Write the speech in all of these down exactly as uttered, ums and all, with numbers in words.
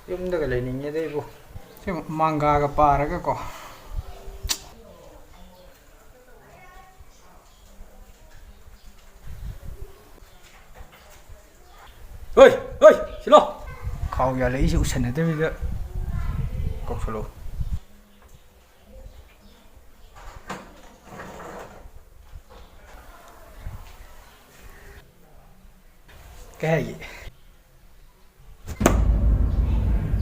ꯌꯨꯝꯗꯒ ꯂꯩꯅꯤꯡꯉꯦꯗ ꯑꯩꯕꯨ꯫ ꯁꯤ ꯃꯪꯒꯥꯒ ꯄꯥꯔꯒꯀꯣ꯫ ꯍꯣꯏ, ꯍꯣꯏ, ꯁꯤꯂꯣ꯫ ꯈꯥꯎ ꯌꯥꯜꯂꯛꯏꯁꯦ ꯎꯁꯟꯅꯗꯕꯤꯗ ꯀꯧꯁꯜꯂꯣ꯫ ꯀꯩ ꯍꯥꯏꯒꯦ?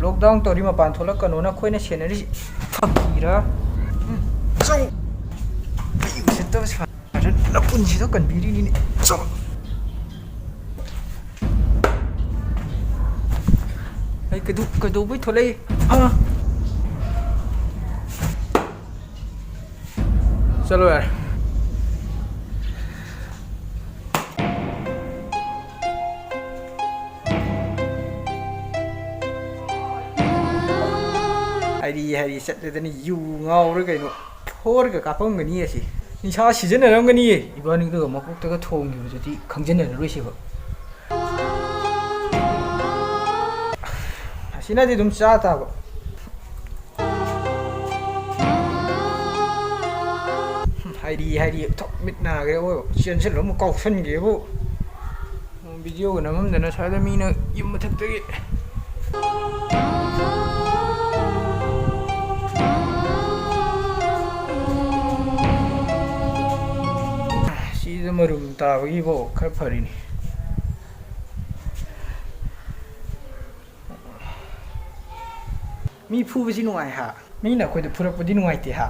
Lockdown ꯇꯧꯔꯤ, ꯃꯄꯥꯟ ꯊꯣꯛꯂꯛꯀꯅꯣꯅ ꯑꯩꯈꯣꯏꯅ ꯁꯦꯟꯅꯔꯤꯁꯤ ꯐꯥꯒꯤꯔꯥ? ꯎꯝ, ꯆꯪ꯫ ꯃꯤ ꯎꯁꯤꯠꯇꯕ ꯁꯥꯗꯅ ꯅꯄꯨꯟꯁꯤꯗꯣ ꯀꯟꯕꯤꯔꯤꯅꯤꯅꯦ꯫ ꯆꯪ꯫ ꯑꯩ ꯀꯩꯗꯧ-, ꯀꯩꯗꯧꯕꯩ ꯊꯣꯛꯂꯛꯏ? ꯑꯥ꯫ ꯆꯠꯂꯣ ꯌꯥꯔꯦ꯫ ꯍꯥꯏꯔꯤ ꯍꯥꯏꯔꯤ ꯆꯠꯂꯦꯗꯅ ꯌꯨ ꯉꯥꯎꯔ ꯀꯩꯅꯣ ꯐꯣꯔꯒ ꯀꯥꯞꯄꯝꯒꯅꯤ ꯑꯁꯤ꯫ ꯅꯤꯁꯥ ꯁꯤꯖꯤꯟꯅꯔꯝꯒꯅꯤꯌꯦ꯫ ꯏꯕꯥꯅꯤꯗꯨꯒ ꯃꯀꯣꯛꯇꯒ ꯊꯣꯡꯈꯤꯕꯗꯨꯗꯤ ꯈꯪꯖꯤꯟꯅꯔꯔꯣꯏꯁꯦꯕ꯫ ꯑꯁꯤꯅꯗꯤ ꯑꯗꯨꯝ ꯆꯥ ꯇꯥꯕ꯫ ꯍꯥꯏꯔꯤ ꯍꯥꯏꯔꯤ ꯊꯛ ꯃꯤꯠ ꯅꯥꯈ꯭ꯔꯦ ꯑꯣꯏꯕ ꯆꯦꯟꯁꯤꯜꯂ ꯑꯃꯨꯛ ꯀꯥꯎꯁꯟꯒꯦꯕꯨ꯫ ꯚꯤꯗꯤꯑꯣꯒ ꯅꯝꯃꯝꯗꯅ ꯁ꯭ꯋꯥꯏꯗ ꯃꯤꯅ ꯌꯨꯝ ꯃꯊꯛꯇꯒꯤ꯫ ꯁꯤꯗ ꯃꯔꯨꯝ ꯇꯥꯕꯒꯤꯕꯣ ꯈꯔ ꯐꯔꯤꯅꯤ꯫ ꯃꯤ ꯐꯨꯕꯁꯤ ꯅꯨꯡꯉꯥꯏ ꯍꯥ? ꯃꯤꯅ ꯑꯩꯈꯣꯏꯗ ꯐꯨꯔꯛꯄꯗꯤ ꯅꯨꯡꯉꯥꯏꯇꯦ ꯍꯥ?